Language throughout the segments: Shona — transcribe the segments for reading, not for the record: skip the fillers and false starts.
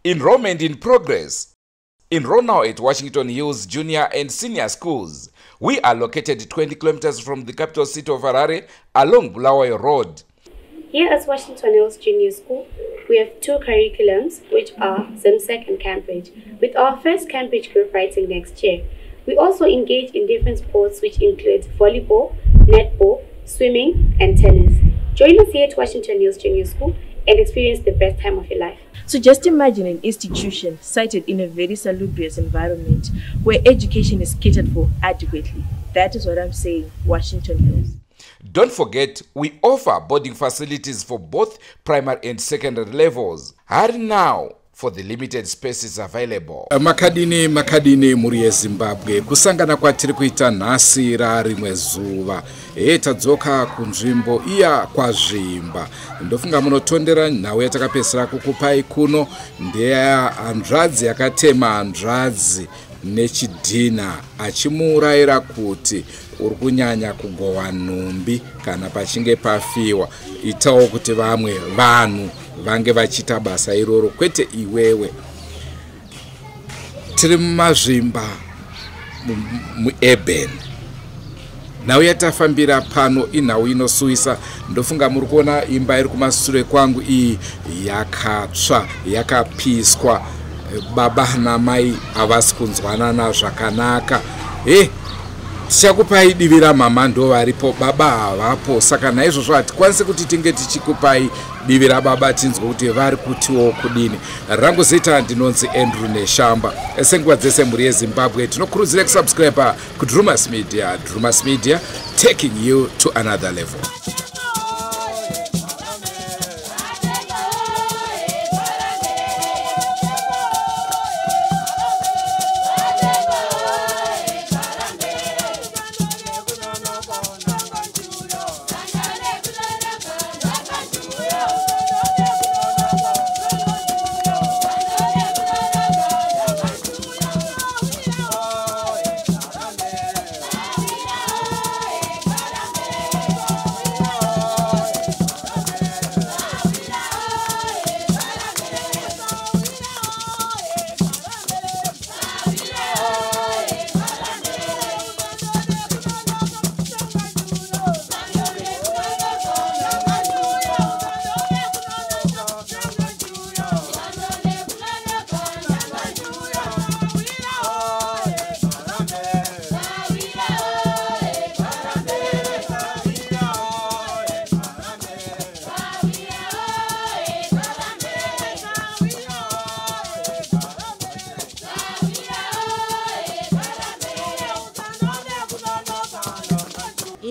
Enrollment in progress. Enroll now at Washington Hills Junior and Senior Schools. We are located 20 kilometers from the capital city of Harare along Bulawayo Road. Here at Washington Hills Junior School, we have two curriculums, which are ZIMSEC and Cambridge, with our first Cambridge group writing next year. We also engage in different sports, which include volleyball, netball, swimming, and tennis. Join us here at Washington Hills Junior School and experience the best time of your life. So just imagine an institution sited in a very salubrious environment where education is catered for adequately. That is what I'm saying, Washington Hills. Don't forget, we offer boarding facilities for both primary and secondary levels. Hurry now for the limited spaces available. Makadini, makadini mhuri yeZimbabwe, kusangana kwatiri kuita nhasi rarimwe zuva. Tadzoka kunzvimbo iya kwaZvimba. Ndofunga munotondera nhau yatakapedzisira kukupai kuno ndeya hanzvadzi yakatema hanzvadzi nechidhina achimuurayira kuti uri kunyanya kugowa nhumbi kana pachinge pafiwa. Itawo kuti vamwe vanhu vange vachiita basa iroro kwete iwewe. Tiri muMazvimba muEben. Nhau yatafambira pano inhau inosuwisa. Ndofunga muri kuona imba iri kumasure kwangu iyi yakatsva, yakapiswa. Baba namai havasi kunzwanana zvakanaka. Tichakupai divi ramama ndo varipo, baba havapo. Saka naizvozvo hatikwanisi kuti tinge tichikupai divi rababa tinzwe kuti vari kutiwo kudini. Rangu zita ndinonzi Andrew Neshamba. Senguva dzese mhuri yeZimbabwe tinokurudzira kusubscribe kuDrumas Media. Drumas Media, taking you to another level.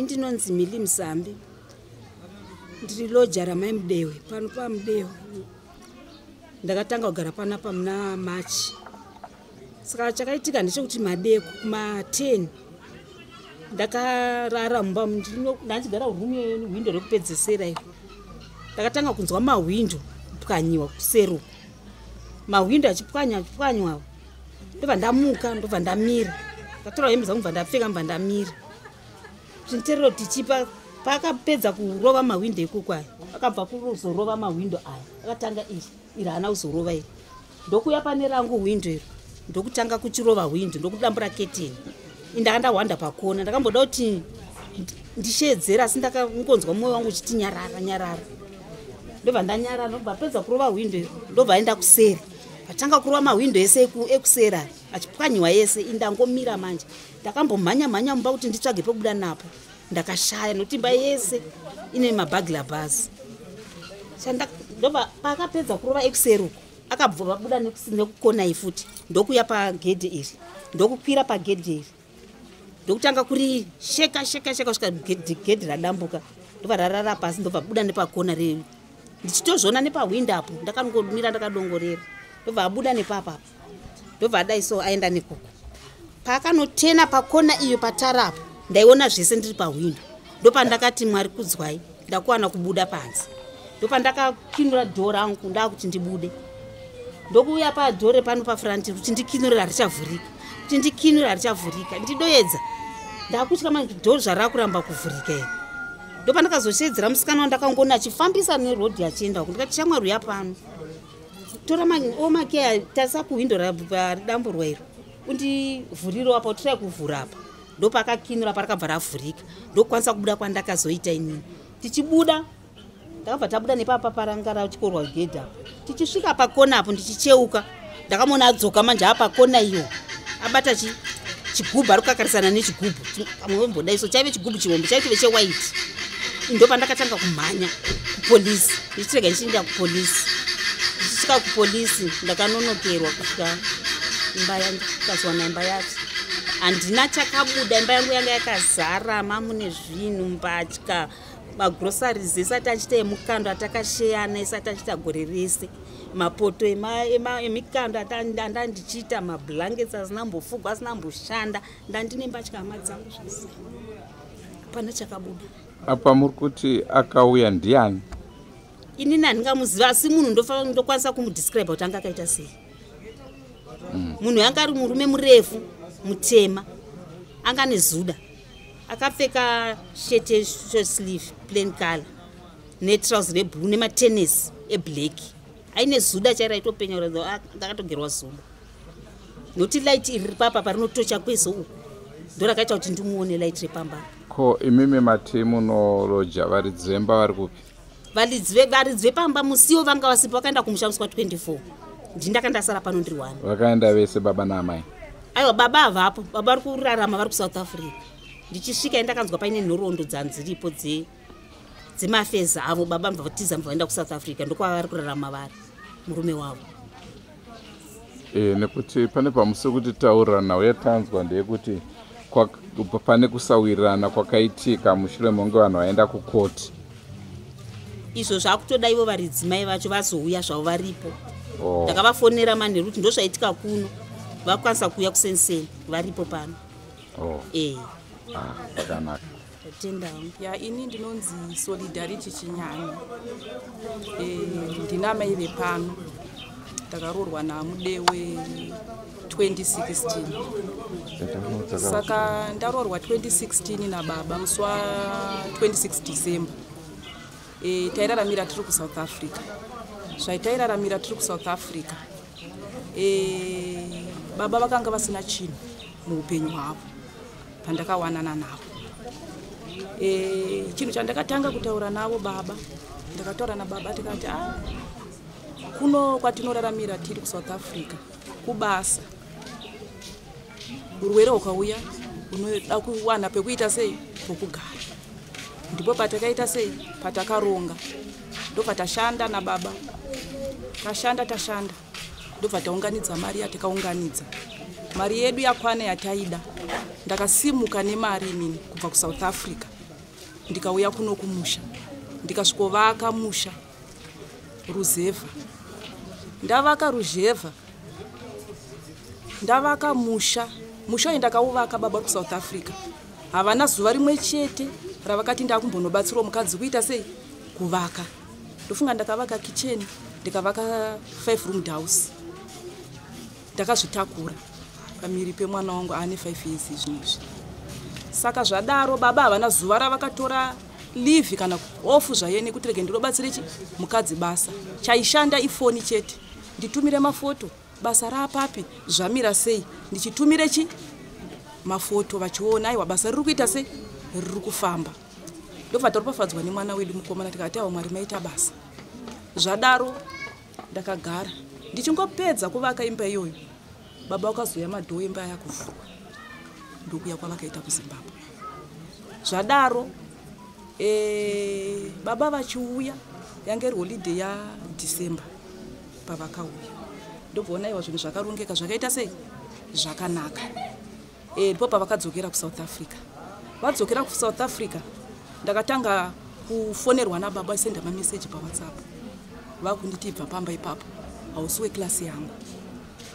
Ndinonzi Mili Musambi, ndiri loja ramai Mudewe pano paMudewe. Ndakatanga kugara panapa muna March. Saka chakaitika ndechekuti madeko kuma10 ndakarara mumba, ndachigara rumu yehwindo rekupedzesera iro. Ndakatanga kunzwa mahwindo kupwanyiwa kuseri, mahwindo achipwanywa. Ndobva ndamuka, ndobva ndamira, ndatora hembe dzangu, ndobva ndapfeka, ndobva ndamira. Chinterero tichipa paakapedza kurova mahwindo ikoko aya, akabva kuzorova mahwindo aya, akatanga iri iri haana kuzorova iri, ndokuuya pane rangu hwindo iro, ndokutanga kuchirova hwindo, ndokudambura keteni. Indaka ndahwanda pakona, ndakamboda kuti ndishedzera, asi ndakangonzwa mwoyo wangu uchiti nyarara nyarara. Ndobva ndanyarara, ndobva pedza kurova hwindo iro, ndobva aenda kuseri, atanga kurova mahwindo ese ekuseri achipwanyiwa ese. Indangomira manje, ndakambomhanya mhanya mumba kuti nditsvage pekubuda napo, ndakashaya nokuti imba yese ine mabhagila bhazi. Ndobva paakapedza kurova ekuseri uko, akabva vabuda nekukona iyi futi, ndokuuya pagedhi iri, ndokukwira pagedhi iri, ndokutanga kuri sheka sheka sheka kusvika gedhi radambuka, ndobva rarara pasi, ndobva buda nepakona reu. Ndichitozviona nepahwindo apo, ndakangomira ndakadongorera, ndobva abuda nepapapa, ndobva adai so aenda nekoko. Paakanotena pakona iyo patarapo, ndaiona zvese ndiri pahwindo. Ndopandakati Mwari kudzwai, ndakuwana kubuda panze. Ndopandakakinura dhoo rangu ndakuti ndibude. Ndokuuya padhoo pano pafranti kuti ndikinure harichavhurika, kuti ndikinure harichavhurika. Ndidoedza, ndakutya manje dhoo zvarakuramba kuvhurika iri. Ndopandakazoshedzera musikana wandakangona achifambisa nerodhi achienda uko, ndikati shamwari uya pano. Tora omakeya, tarisa kuhwindo radamburwa iro, undivhurirewo apa, utirai kuvhura apa. Ndopakakinura, parakabva ravhurika, ndokukwanisa kubuda kwandakazoita inini. Tichibuda, ndakabva tabuda nepapa paranga ratyorwa gedhi apa. Tichisvika pakona apo, ndichicheuka, ndakamuona adzoka manje apakona iyo, abata chigubhu, ari kukakarisana nechigubhu. Kamwe so chaive chigubhu chihombe, chaitove chewhite. Ndo pandakatanga kumhanya kupolisi, ndichirega ndichienda kupolisi. Ndichisvika kupolisi, ndakanonokerwa kusvika imba, ndikazowana imba yacho handina chakabuda. Imba yangu yanga yakazara, mamune zvinhu, mbatya, magroceries isati achiita emukando atakasheyana, isati achiita gore rese, mapoto emikando anda ndichiita, mablankets asina mbofugwa, asina mboshanda. Ndandine mbatya, hama dzangu, zvese, hapana chakabuda. Apa muri kuti akauya ndiani? Inini handingamuziva, asi munhu ndokwanisa kumudescribe kuti anga akaita sei. Munhu yanga ari murume murefu, mutema, anga nezuda, akapfeka shirt short sleeve, plain color, netrausi reblue, nematenesi eblack, aine zuda chairo aitopenya kuratidza akatogerwa zuda, nokuti light iri papa parinotocha kwese uku, ndo rakaita kuti ndimuone, light repamba. Ko imimi mati munoloja, varidzi vemba vari kupi? Varidzi vepamba musiwo vanga vasipo, vakaenda kumusha musi wa24. Ndini ndakandasara pano ndiri one. Vakaenda vese, baba naamai? Aiwa, baba havapo, baba vari kurarama, vari kuSouth Africa. Ndichisvika, ndakanzwa paine nhoroondo dzanziripo dzemafezi avo. Baba mubva vatiza, mubva vaenda kuSouth Africa, ndokwavari kurarama vari murume wavo. Nekuti pane pamusi kuti taurira nhau yatanzwa ndeyekuti pane kusawirirana kwakaitika mushure monge vanhu vaenda kukoti. Izvo zvakutoda ivo varidzimai vacho vazouya zvavo, varipo. Ndakavafonera manheru kuti ndozvaitika kuno, vakwanisa kuuya kusenseni, varipo pano. Oh. E. Ah, zvakanaka. Tatendawo. Ya, ini ndinonzi Solidarity Chinyani. Ndina mai vepano, ndakaroorwa naMudewe 2016. Saka ndaroorwa 2016 nababa musi wa26 December. Tairaramira tiri kuSouth Africa. Zvaitairaramira tiri kuSouth Africa, baba vakanga vasina chinhu muupenyu hwavo pandakawanana navo. Chinhu chandakatanga kutaura navo baba, ndakataura nababa tikati, a kuno kwatinoraramira tiri kuSouth Africa, kubasa, urwere hukauya, unoda kuwana pekuita sei, pokugara. Ndipo patakaita sei, patakaronga, ndobva tashanda nababa, tashanda, tashanda, ndobva taunganidza mari yatikaunganidza. Mari yedu yakwana yataida, ndakasimuka nemari inini kubva kuSouth Africa, ndikauya kuno kumusha, ndikasvikovaka musha ruzevha. Ndavaka ruzhevha, ndavaka musha. Musha uyu ndakauvaka baba kuSouth Africa havana zuva rimwe chete ravakati ndakumbonobatsirawo mukadzi kuita sei, kuvaka. Ndofunga ndakavaka kicheni, ndikavaka 5 roomed house, ndakazvitakura pamiri pemwana wangu aane 5 years izvinozvi. Saka zvadaro, baba havana zuva ravakatora leave kana off zvaye nekuti rege ndinobatsire chi mukadzi basa. Chaishanda ifoni chete, nditumire mafoto, basa raapapi, zvamira sei, ndichitumire chi mafoto, vachiona, aiwa, basa riri kuita sei, riri kufamba. Ndobva taropafadzwa nemwana wedu mukomana, tikati, aiwa, Mwari maita basa. Zvadaro ndakagara. Ndichingopedza kuvaka imba iyoyo, baba vakazoya, madoor emba yakuvhurwa, ndokuya kwavakaita kuZimbabwe. Zvadaro, baba vachiuya, yange iri holiday yaDecember pavakauya, ndobvaona, iwa, zvinhu zvakarongeka, zvakaita sei, zvakanaka. Ndipo pavakadzokera kuSouth Africa. Vadzokera kuSouth Africa, ndakatanga kufonerwa nababa, isenda mameseji paWhatsApp, vakunditi, ibva pamba ipapo, hausi weclass yangu.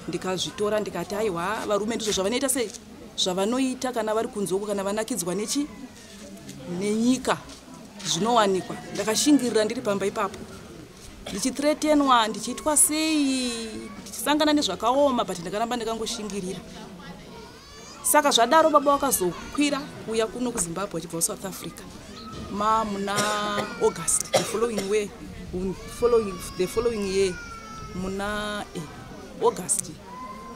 Ndikazvitora, ndikati, aiwa, varume ndizvo zvavanoita sei, zvavanoita kana vari kunze uko, kana vanakidzwa nechi nenyika, zvinowanikwa. Ndakashingirira ndiri pamba ipapo, ndichithreatenwa, ndichiitwa sei, ndichisangana nezvakaoma, but ndakaramba ndakangoshingirira. Saka zvadaro, baba vakazokwira kuuya kuno kuZimbabwe vachibva kuSouth Africa muna August the following way, following, the following year. Muna August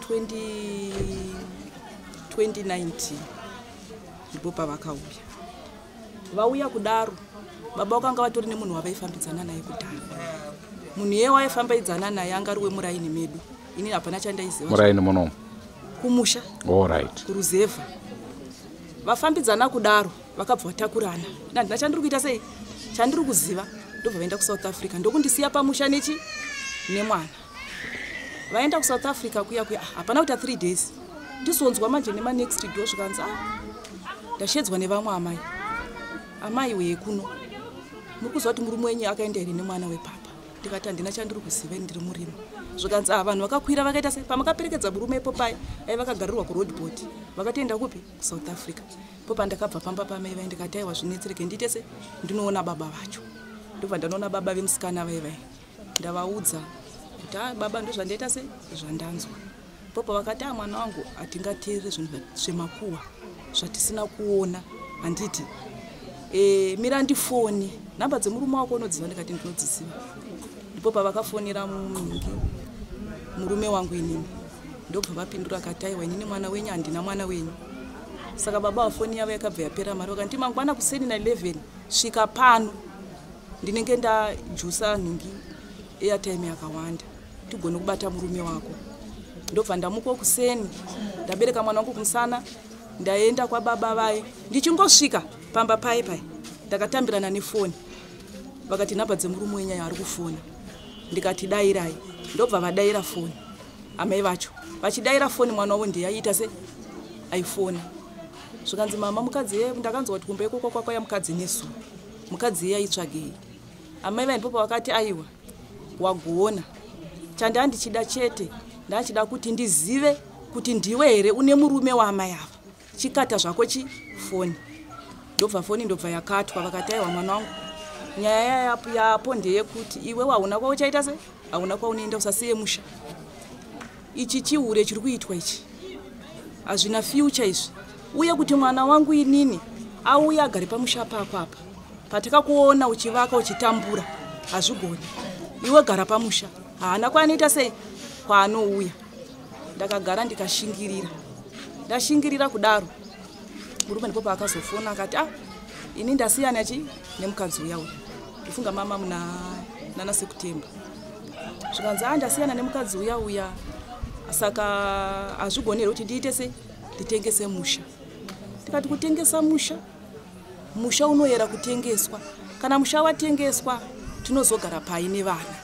2019 ndipo pavakauya. Vauya kudaro, baba vakanga vatori nemunhu wavaifambidzana naye kudhara. Munhu iye waifambidzana naye anga ari wemuraini medu. Inini hapana chandaiziva. Muraini munomu? Kumusha. Allright. Kuruzevha. Vafambidzana kudaro, vakabva vatakurana. Ina handina chandiri kuita sei, chandiri kuziva. Ndobva vaenda kuSouth Africa, ndokundisiya pamusha nechi nemwana. Vaenda kuSouth Africa kuya kuya, hapana kuita 3 days, ndizonzwa manje nemanext door, zvikanzi, "Ah, ndashedzwa nevamwe amai. Amai weye kuno, muri kuziva kuti murume wenyu akaenda here nemwana wepapa?" Ndikati, "Handina chandiri kuziva, ndiri murima." Zvikanzi, "Ah, vanhu vakakwira vakaita sei pamakaperekedza murume ipo pai ai vakagarirwa kuroadboard, vakatoenda kupi? KuSouth Africa." Po pandakabva pamba pamai vai, ndikati, "Aiwa, zvinetsereke, ndiite se ndinoona baba vacho." Ndobva ndanoona baba vemusikana vai vai, ndavaudza kuti, "A baba, ndo zvandaita se zvandanzwa." Popo vakati, "A mwana wangu, hatingateereri zvinhu zvemakuhwa zvatisina kuona, handiti? Mira ndifoni, nhamba dzemurume wako unodziziva?" Ndikati, "Ndinodziziva." Ndipo pavakafonera munhingi murume wangu inini, ndobva vapindura akati, "Aiwa, inini mwana wenyu handina mwana wenyu." Saka baba vafoni yavo yakabva yapera mari. Vakanditi, "Mangwana kuseni na11 svika pano, ndinenge ndajusa nhingi airtime yakawanda tigone kubata murume wako." Ndobva ndamuka kuseni, ndabereka mwana wangu kumusana, ndaenda kwababa vaye. Ndichingosvika pamba paye pai, ndakatambirana nefoni. Vakati, "Nhamba dzemurume wenyu ari kufona." Ndikati, "Dayirai." Ndobva vadayira foni amai vacho. Vachidayira foni, mwana wavo ndiye aiita se aifona. Zvikanzi, "Mama, mukadzi ye ndakanzwa kuti kumba ikoko kwakwaya mukadzi nesu, mukadzi iye aitsvagei?" Amai vaindipopa vakati, "Aiwa, wagona. Chandandichida chete, ndachida kuti ndizive kuti ndiwe here une murume waamai ava. Chikata zvako chifoni." Ndobva foni ndobva yakatwa. Vakati, "Aiwa, mwana wangu, nyaya yapo ndeyekuti iwe hauna kwauchaita se hauna kwaunoenda, usasiye musha. Ichi chihure chiri kuitwa ichi hazvina future izvi, uye kuti mwana wangu inini auye agare pamusha pako apa patakakuona uchivaka uchitambura, hazvigoni. Iwe gara pamusha, haana kwaanoita sei kwaanouya." Ndakagara ndikashingirira. Ndashingirira kudaro, murume ndipo paakazofona akati, "Ah, ini ndasiyana chi nemukadzi uya uya." Ndifunga mama muna nana September. Zvikanzi, "A, ndasiyana nemukadzi uya uya, saka hazvigoni here kuti ndiite sei nditengese musha?" Tikati, "Kutengesa musha? Musha unoyera kutengeswa? Kana musha watengeswa, tinozogara pai nevana?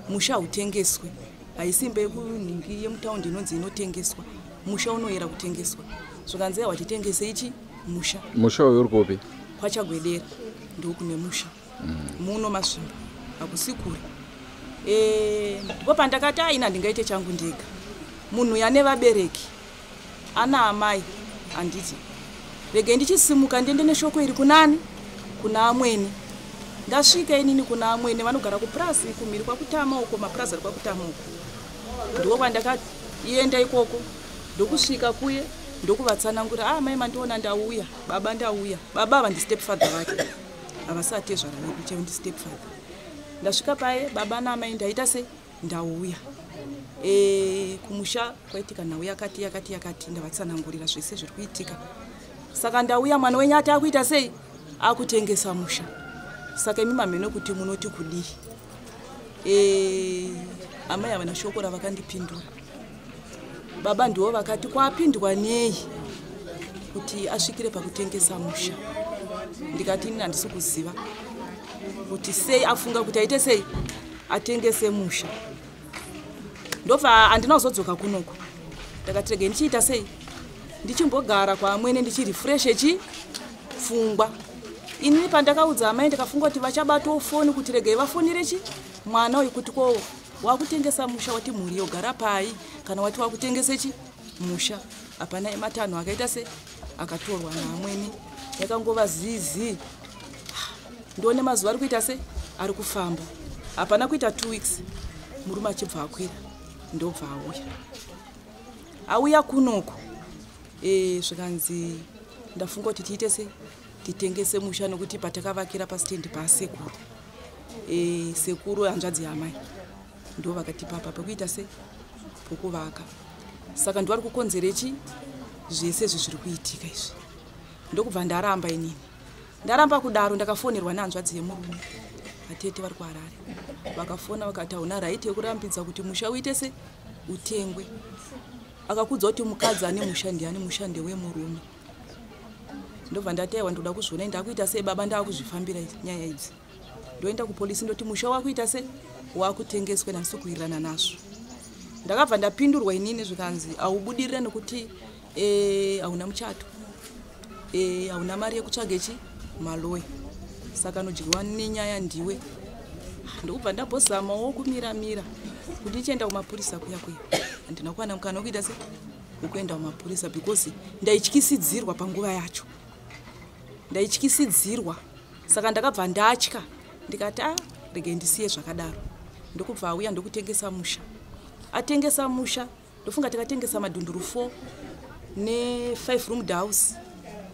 Musha hautengeswe, haisi imba yekunhingi yemutaundi inonzi inotengeswa. Musha unoyera kutengeswa?" Zvikanzi, "Aiwa, titengese ichi musha." Musha uyu uri kupi? KwaChagwedera ndokune musha, muno Masvingo, hakusi kure. Ndipo pandakati, "Aina, ndingaite changu ndega. Munhu yane vabereki, ana amai, handiti? Regai ndichisimuka ndiende neshoko iri kunani? Kuna amwene." Ndasvika inini kuna amwene, vanogara kupurazi kumhiri kwaKutama uko, mapurazi ari kwaKutama uko. Ndiko kwandakaenda ikoko, ndokusvika kuye, ndokuvatsanangura, "Ah, mai, mandiona ndauya, baba ndauya." Baba ava ndistepfather vake, havasati tezvara vedu chaivo, ndistepfather. Ndasvika paye, "Baba naamai, ndaita sei, ndauya. Kumusha kwaitika nhau yakati yakati yakati." Ndavatsanangurira zvese zviri kuitika. "Saka ndauya, mwana wenyu ati akuita sei, akutengesa musha. Saka imi mamhene kuti munoti kudii?" Amai havana shoko ravakandipindura. Baba ndivo vakati, "Kwapindwa nei kuti asvikire pakutengesa musha?" Ndikati, "Inini handisi kuziva kuti sei afunga kuti aite sei atengese musha." Ndobva handina kuzodzoka kunoko. Ndakati, "Regai ndichiita sei, ndichimbogara kwaamwene, ndichirefreshe chi pfungwa." Inini pandakaudza amai, ndikafunga kuti vachabatawo foni kuti regai vafonere chi mwana uyu kuti, "Ko wakutengesa musha, wati mhuri yogara pai kana wati wakutengese chi musha?" Hapana matanho akaita se akatorwa naamwene, yakangova zizi. Ndione mazuva ari kuita se ari kufamba. Hapana kuita 2 weeks, murume achibva akwira, ndobva auya, auya kunoko. Zvikanzi, "Ndafunga kuti tiite sei, titengese musha, nokuti patakavakira pasitendi pasekuru, sekuru hanzvadzi yamai." Ndo vakatipa apa pekuita se pokuvaka. Saka ndo vari kukonzerechi zvese izvi zviri kuitika izvi. Ndokubva ndaramba inini. Ndaramba kudaro ndakafonerwa nehanzvadzi yemurume, vatete vari kuHarare. Vakafona vakati hauna right yekurambidza kuti musha uite se utengwe. Akakudza kuti mukadzi ane musha ndiani, musha ndewemurume. Ndobva ndati aiwa, ndoda kuzviona ndakuita sei baba, ndaakuzvifambira nyaya idzi. Ndoenda kupolisi ndoti musha wakuita se wakutengeswe, handisi kuwirirana nazvo. Ndakabva ndapindurwa inini zvikanzi haubudirire nekuti hauna muchato, hauna mari yekutsvaga chi maloya, saka anodyiwa nenyaya ndiwe. Ndokubva ndambozamawo kumiramira kuti ndichienda kumapurisa kuya kuya, handina kuwana mukana wekuita se wekuenda kumapurisa because ndaityisidzirwa panguva yacho, ndaityisidzirwa. Saka ndakabva ndatya ndikati a regai ndisiye zvakadaro. Ndokubva auya ndokutengesa musha. Atengesa musha, ndofunga takatengesa madhunduru 4 ne5 room house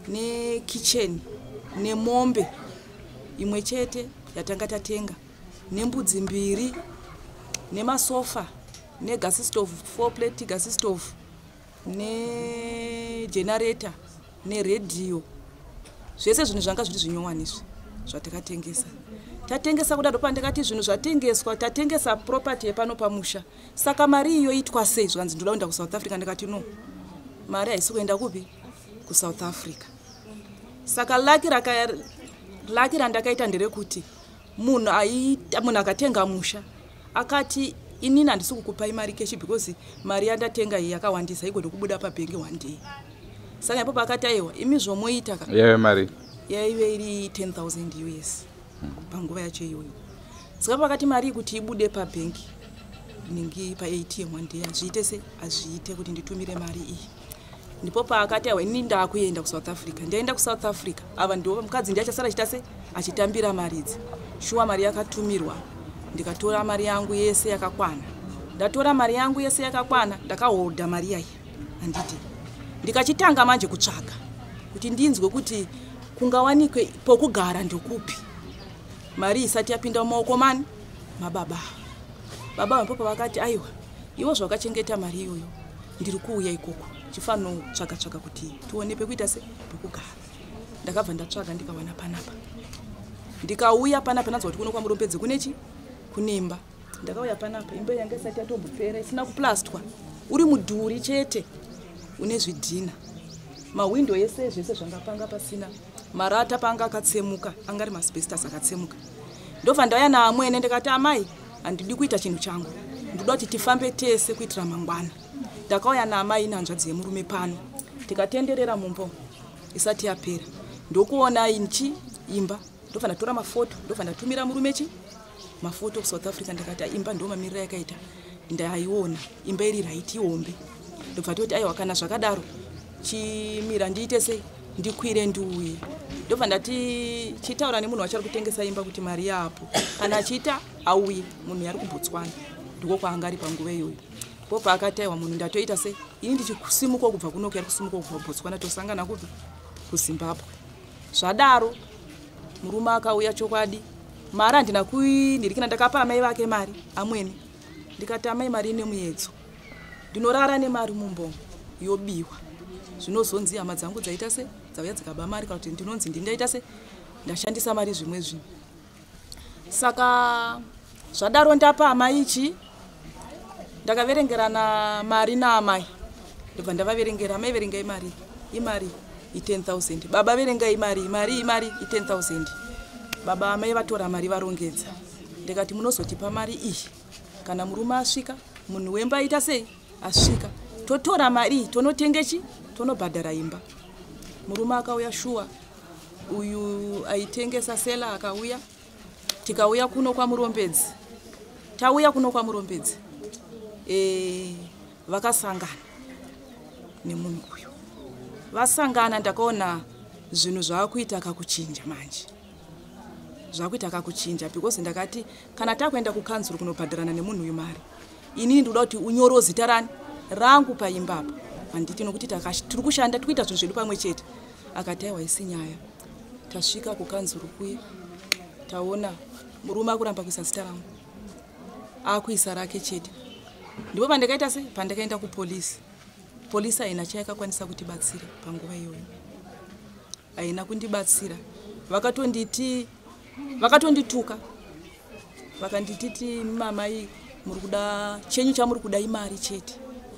nekitchen nemombe imwe chete yatanga tatenga nembudzi mbiri nemasofa negas stove, 4 plate gas stove, negenerator, neredhiyo. Zvese zvinhu zvanga zviri zvinyowani izvi zvatakatengesa. Tatengesa kudaro, pandakati zvinhu zvatengeswa, tatengesa property yepano pamusha, saka mari iyo itwa sei? Zvikanzi ndoda kuenda kuSouth Africa. Ndikati no, mari haisi kuenda kupi, kuSouth Africa. Saka lucky randakaita nderekuti munhu akatenga musha akati inini handisi kukupai mari cash because mari yandatenga iyi yakawandisa, igone kubuda pabhengi one day. Saka ipo paakati aiwa, imi zvomoita ka. Yaive mari? Yaive iri 10,000 US panguva yacho iyoyo. Saka pakati mari iyi kuti ibude pabhengi ningi paATM one day, hazviite se hazviite kuti nditumire mari iyi. Ndipo paakati aiwa, inini ndaakuenda kuSouth Africa, ndaenda kuSouth Africa, ava ndo mukadzi ndiye achasara achiita se achitambira mari idzi. Shuwa mari yakatumirwa, ndikatora mari yangu yese yakakwana. Ndatora mari yangu yese yakakwana, ndakahodha mari yai, handiti? Ndikachitanga manje kutsvaga kuti ndinzwe kuti kungawanikwe pokugara ndokupi, mari isati yapinda mumaoko mani mababa. Baba vapo vakati aiwa, iwo zvakachengeta mari iyoyo, ndiri kuuya ikoko, chifanira tsvaga kuti tione pekuita se pekugara. Ndakabva ndatsvaga ndikawana panapa. Ndikauya panapa, ndanzwa kuti kuno kwaMurombedzi kunechi kune imba. Ndakauya panapa, imba yanga isati yatombopera, isina kuplastwa, uri mudhuri chete une zvidhina, mahwindo ese zvese zvanga panga pasina, marata panga akatsemuka, anga ari maasbestos akatsemuka. Ndobva ndauya naamwene, ndikati amai, handidi kuita chinhu changu, ndoda kuti tifambe tese kuitira mangwana. Ndakauya naamai nehanzvadzi yemurume pano, tikatenderera mumbo isati yapera, ndokuona inchi imba. Ndobva ndatora mafoto, ndobva ndatumira murume chi mafoto kuSouth Africa. Ndakati imba ndo mamiriro yakaita, ndaiona imba iri right, ihombe. Ndobva toti aiwa, kana zvakadaro chimira ndiite sei, ndikwire ndiuye. Ndobva ndati chitaura nemunhu wacho ari kutengesa imba kuti mari yapo, kana achiita auye. Munhu yari kuBotswana, ndiko kwaanga ari panguva iyoyo. Pobva akati aiwa, munhu ndatoita sei, ini ndichisimuka kubva kunoku, yari kusimuka kubva kuBotswana, tosangana kupi, kuZimbabwe. Zvadaro murume akauya. Chokwadi mari handina kuinhirikina, ndakapa amai vake mari amwene. Ndikati amai, mari ine muedzo, ndinorara nemari mumbomo yobiwa, zvinozonzi hama dzangu dzaita se dzauya dzikaba mari, kana kuti ndinonzi ndindaita se ndashandisa mari zvimwe zvinhu. Saka zvadaro ndapa amai ichi, ndakaverengerana mari naamai, ndobva ndavaverengera, amai verengai mari, imari i10,000, baba verengai mari, mari imari i10,000. Baba amai vatora mari varongedza. Ndikati munozotipa mari iyi kana murume asvika, munhu wemba aita sei, asvika, totora mari iyi tonotenge chi tonobhadhara imba. Murume akauya shuwa, uyu aitengesa seller akauya, tikauya kuno kwaMurombedzi. Tauya kuno kwaMurombedzi, vakasangana nemunhu uyu. Vasangana, ndakaona zvinhu zvaakuita kakuchinja manje, zvakuita kakuchinja because ndakati kana takuenda kukanzuru kunobhadharana nemunhu uyu mari, inini ndikuda kuti unyoro zita rani rangu paimbapo, handiti? Nokuti tiri kushanda, tiri kuita zvinhu zvedu pamwe chete. Akati aiwa, isi nyaya. Tasvika kukanzuru kuye, taona murume akuramba kuisa zita rangu. Akuisa rake chete. Ndipo pandakaita sei? Pandakaenda kupolisi. Polisi haina chayakakwanisa kutibatsira panguva iyoyo, haina kundibatsira. Vakatonditi, vakatondituka, vakandititi, "Mamai, muri kuda chenyu, chamuri kuda imari chete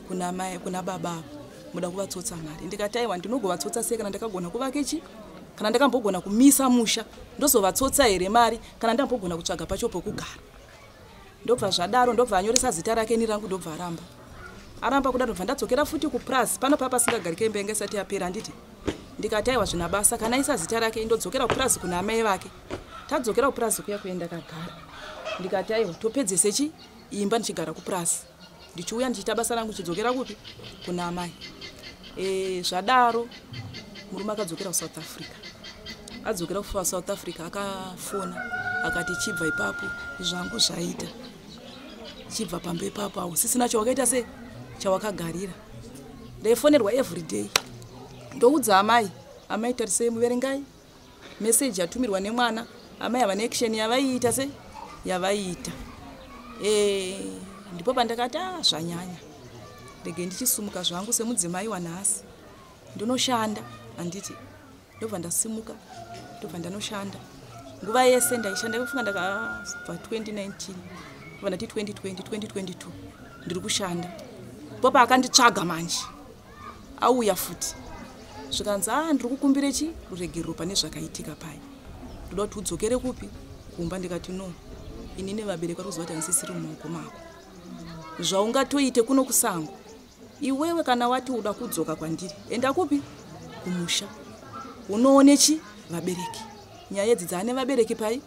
kuna mai, kuna baba ava muda kuvatsotsa mari." Ndikati, "Aiwa, ndinogovatsotsa sei kana ndakagona kuvakechi? Kana ndakambogona kumisa musha, ndozovatsotsa here mari kana ndambogona kutsvaga pacho pokugara?" Ndobva zvadaro, ndobva anyoresa zita rake nerangu, ndobva aramba. Aramba kudaro, ndobva ndadzokera futi kupurazi pano paa pasingagarike, imba yanga isati yapera, handiti? Ndikati, "Aiwa, zvina basa, kana aisa zita rake, ndodzokera kupurazi kuna amai vake." Tadzokera kupurazi kuya kuenda kagara, ndikati, "Aiwa, topedzese chi imba." Ndichigara kupurazi, ndichiuya ndichiita basa rangu, ndichidzokera kupi? Kuna amai. Zvadaro murume akadzokera kuSouth Africa. Adzokera kuSouth Africa, akafona akati, "Chibva ipapo, zvangu zvaita, chibva pamba ipapo, hausisina chawakaita sei, chawakagarira." Ndaifonerwa everyday. Ndoudza amai, "Amai, tarisei, muverengai meseji yatumirwa nemwana." Amai havana action yavaiita sei, yavaiita. Ndipo pandakati, "A, zvanyanya, rege ndichisumuka zvangu semudzimai wanhasi, ndinoshanda," handiti? Ndobva ndasimuka, ndobva ndanoshanda. Nguva yese ndaishanda, kufunga ndakabva 2019, ndobva ndati 2020, 2022 ndiri kushanda. Ndipo paakanditsvaga manje, auya futi, zvikanzi, "A, ndiri kukumbire chi ruregerero pane zvakaitika pai, ndoda kuti udzokere kupi? Kumba." Ndikati, "No, inini vabereki vari kuziva kuti handisisiri mumaoko mako. Zvaungatoite kuno kusango iwewe, kana wati uda kudzoka kwandiri, enda kupi? Kumusha, unoone chi vabereki. Nyaya idzi dzaane vabereki pai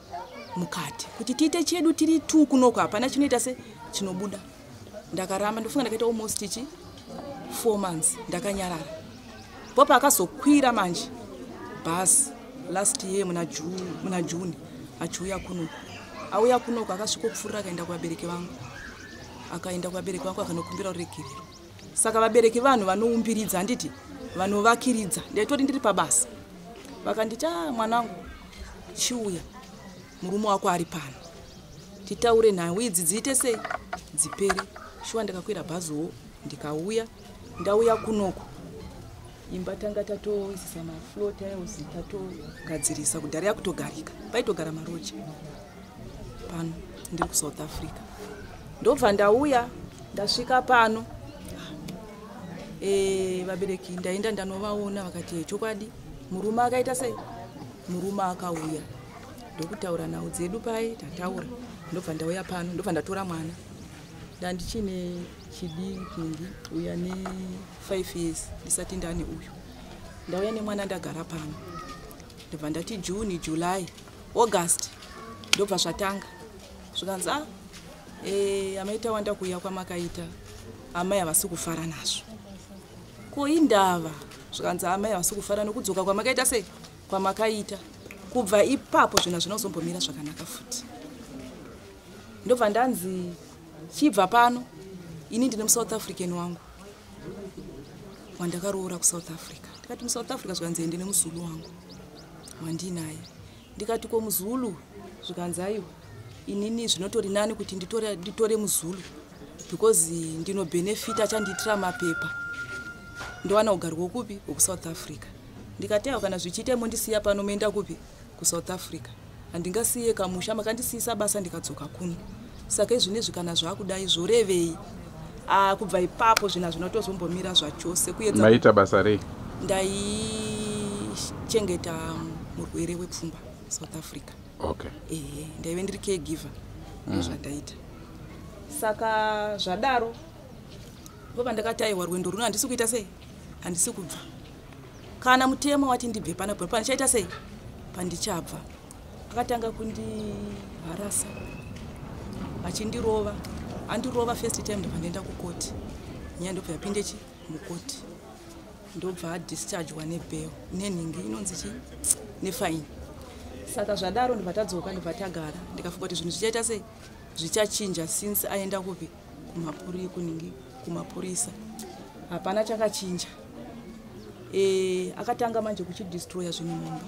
mukati, kuti tiite chedu tiri tu kunoko, hapana chinoita se chinobuda." Ndakaramba. Ndofunga ndakaita almost chi 4 months ndakanyarara. Po paakazokwira manje bhasi last year muna June achiuya kunoku, auya kunoku, akasvikopfuurira, akaenda kuvabereki vangu. Akaenda kuvabereki vangu, akanokumbira ruregerero. Saka vabereki vanhu vanoumbiridza, handiti? Vanovakiridza. Ndaitori ndiri pabasa, vakanditi, "A, mwanangu, chiuya, murume wako ari pano, titaure nhau idzi dziite sei, dzipere." Shuwa, ndakakwira bhaziwo, ndikauya. Ndauya kunoku, imba tanga tatoisisa mafloor tiles, tatogadzirisa kudhara, yakutogarika, paitogara maroja pano ndiri kuSouth Africa. Ndobva ndauya, ndasvika pano, vabereki ndaenda ndanovaona, vakati, "Chokwadi murume akaita sei?" Murume akauya, ndokutaura nhau dzedu pai tataura. Ndobva ndauya pano, ndobva ndatora mwana. Ndandichine chidingi uya ne5 years ndisati ndane uyu. Ndauya nemwana, ndagara pano. Ndobva ndati June, July, August, ndobva zvatanga, zvikanzi, "A, amaita wanda kuuya kwamakaita, amai havasi kufara nazvo." Ko indava? Zvikanzi, "Amai havasi kufara nokudzoka kwamakaita sei, kwamakaita." Kubva ipapo zvinhu hazvinozombomira zvakanaka futi. Ndobva ndanzi, "Chibva pano." Ini ndine muSouth African wangu wandakaroora kuSouth Africa. Ndikati, "MuSouth Africa?" Zvikanzi, "Ndine muZulu wangu wandinaye." Ndikati, "Ko muZulu?" Zvikanzi, "Aiwa, inini zvinotori nani kuti nditore muZulu because ndinobhenefita, achandiitira mapepa, ndowana ugarwa kupi? WekuSouth Africa." Ndikati, "Aiwa, kana zvichiita, mondisiya pano, moenda kupi? KuSouth Africa. Handingasiye kamusha, makandisiyisa basa, ndikadzoka kuno. Saka izvinezvi kana zvakudai, zvorevei?" Ah, kubva ipapo zvinhu hazvinotozombomira zvachose. Kuedza Maita basa rei? Ndaichengeta murwere wepfungwa, South Africa. Ehe, ndaive ndiri caregiver, ndozvandaita. Saka zvadaro, ndobva ndakati, "Aiwa, rwendo runo handisi kuita sei, handisi kubva. Kana mutemo wati ndibve panapo, pandichaita sei, pandichabva." Akatanga kundiharasa, achindirova. Andirova first time, ndobva ndaenda kukoti. Nyaya ndobva yapinde chi mukoti, ndobva adischargewa nebail, nenhingi inonzi chi, nefine. Saka zvadaro, ndobva tadzoka, ndobva tagara. Ndikafunga kuti zvinhu zvichaita sei, zvichachinja since aenda kupi, kumapuri, kuningi, kumapurisa. Hapana chakachinja. Akatanga manje kuchidestroya zvinhu mumba,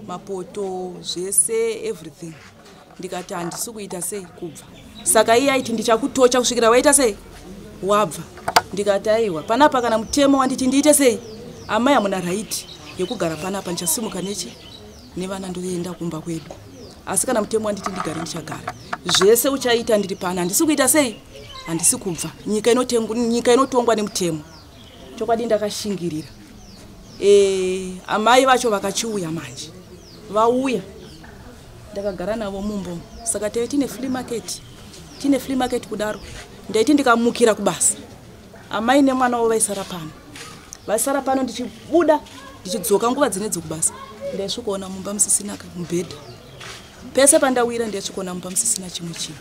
mapoto, zvese, everything. Ndikati, "Handisi kuita sei, kubva." Saka iye aiti ndichakutocha kusvikira waita sei wabva. Ndikati aiwa, panapa kana mutemo wanditi ndiite sei, amai hamuna right yekugara panapa, ndichasimuka nechi nevana ndoenda kumba kwedu. Asi kana mutemo wanditi ndigare ndichagara. Zvese uchaita ndiri pano, handisi kuita sei, handisi kubva. Nyika inotongwa nemutemo. Chokwadi ndakashingirira. Amai vacho vakachiuya manje, vauya ndakagara navo mumbo. Saka taive tine flea market, tine flea market kudaro. Ndaiti ndikamukira kubasa, amai nemwana wavo vaisara pano, vaisara pano. Ndichibuda ndichidzoka nguva dzine dzekubasa, ndaisvikoona mumba musisina mubhedha. Pese pandawira ndaisvikoona mumba musisina chimwe chinhu.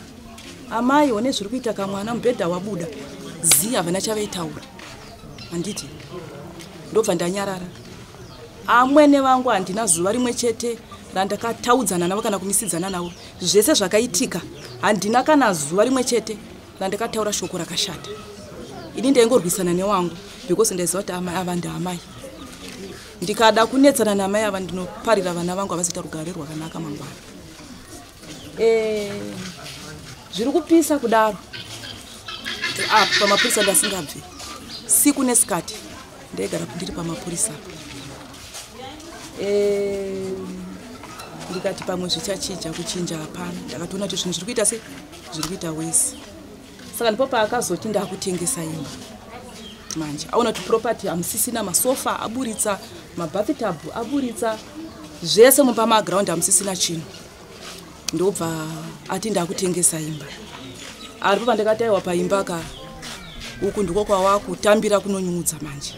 Amai, one zviri kuita kamwana, mubhedha wabuda zi. Havana chavaitaura, handiti? Ndobva ndanyarara. Amwene vangu handina zuva rimwe chete randakataudzana navo kana kumisidzana navo. Zvese zvakaitika, handina kana zuva rimwe chete randakataura shoko rakashata. Ini ndaingorwisana newangu because ndaiziva kuti amai ava ndaamai. Ndikada kunetsana namai ava, ndinoparira vana vangu, havazoita rugare rwakanaka mangwana. Zviri kupisa kudaro apa pamapurisa ndasingabvi siku nesikati, ndaigara ndiri pamapurisa apa. Ndikati pamwe zvichachinja. Kuchinja hapana. Ndakatoona kuti zvinhu zviri kuita sei, zviri kuita worse. Saka ndipo paakazoti ndaakutengesa imba manje. Aona kuti property hamusisina, masofa aburitsa, mabathtub aburitsa, zvese mumba maground hamusisina chinhu. Ndobva ati ndaakutengesa imba. Aripo pandakati aiwa, paimba ka uku ndiko kwawakutambira kunonyudza manje,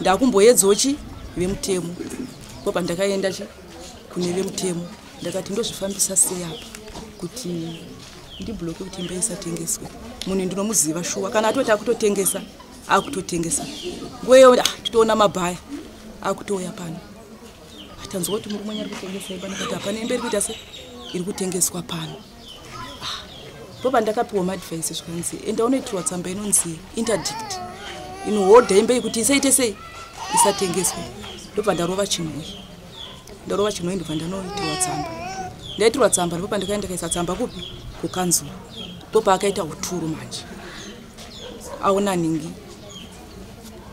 ndakumboedzawo chi vemutemo. Ndipo pandakaenda chi kune vemutemo. Ndakati ndozvifambisa sei apa kuti ndibloke kuti imba isatengeswe? Munhu ndinomuziva shuwa, kana atoti akutotengesa, akutotengesa. Nguva iyo titoona mabhaya akutouya pano, tanzwa kuti murume ari kutengesa imba. Ndikati hapana imba iri kuita se iri kutengeswa pano. Po pandakapiwa maadvice, zvikanzi enda unoitirwa tsamba inonzi interdict, inohodha imba iyi kuti isaite sei, isatengeswe. Ndobva ndarova Chinhoyi, ndarova Chinhoyi, ndobva ndanoitirwa tsamba. Ndaitirwa tsamba, ndipo pandakaenda ndikaisa tsamba kupi? Kukanzuru. Ndopaakaita uturu manje, aona ningi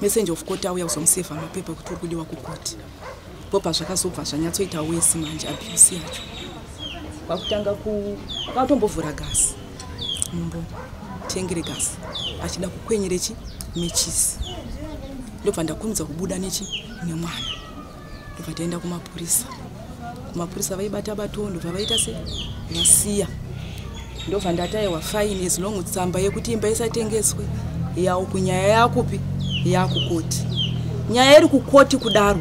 messenger of court auya kuzomusevha mapepa kuti uri kudiwa kukoti. Ndipo pazvakazobva zvanyatsoita worse manje. Abuse yacho kwakutanga ku akatombovhura gasi mumbo, tengere gasi achida kukwenyere chi mechisi. Ndobva ndakurumidza kubuda nechi nemwana, ndobva taenda kumapurisa. Kumapurisa vaibata bato, ndobva vaita se vasiya. Ndobva ndataiwa fine, as long tsamba yekuti imba isatengeswe yauku. Nyaya yakupi? Yakukoti. Nyaya iri kukoti kudaro,